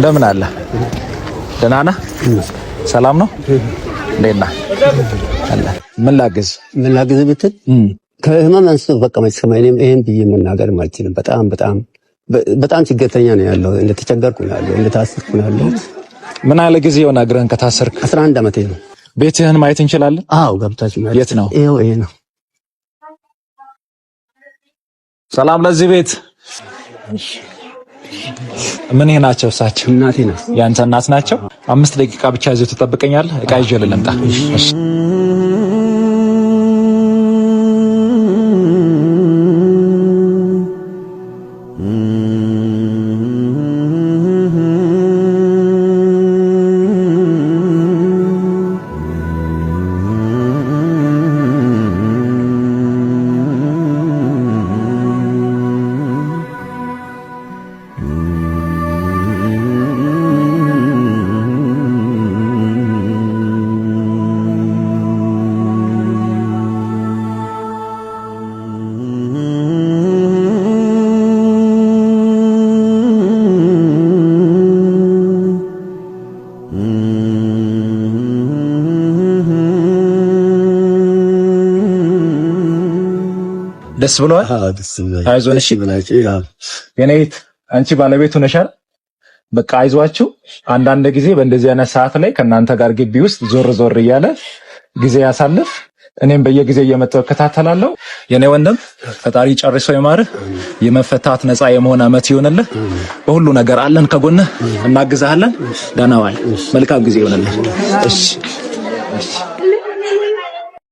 እንደምን አለ? ደህና ነህ? ሰላም ነው? እንዴት ነህ? አለ። ምን ላግዝ? ምን ላግዝ ብትል ከህመም አንስቶ በቃ መሰማኝ እኔም ይሄን ብዬ መናገር አልችልም። በጣም በጣም በጣም ችግርተኛ ነው ያለው። እንደተቸገርኩ ነው ያለው፣ እንደታሰርኩ ነው ያለው። ምን ያህል ጊዜ ሆነ እግርህን ከታሰርክ? 11 ዓመቴ ነው። ቤትህን ማየት እንችላለን? አዎ ገብታችሁ ማየት። የት ነው? ይኸው ይሄ ነው። ሰላም ለዚህ ቤት። ምን ይሄ ናቸው እሳቸው? እናቴ ናት። ያንተ እናት ናቸው? 5 ደቂቃ ብቻ እዚሁ ትጠብቀኛለህ? እቃ ይዤ ልምጣ። እሺ። ደስ ብሎሃል? አዎ ደስ ብሎኛል። አይዞን። እሺ የኔ እህት፣ አንቺ ባለቤቱ ነሻል። በቃ አይዟችሁ። አንዳንድ ጊዜ በእንደዚህ አይነት ሰዓት ላይ ከእናንተ ጋር ግቢ ውስጥ ዞር ዞር እያለ ጊዜ ያሳልፍ። እኔም በየጊዜው እየመጣሁ እከታተላለሁ። የኔ ወንድም ፈጣሪ ጨርሶ ይማርህ። የመፈታት ነፃ የመሆን አመት ይሆንልህ። በሁሉ ነገር አለን ከጎንህ፣ እናግዛለን። ደህና ዋል። መልካም ጊዜ ይሆንልህ። እሺ፣ እሺ።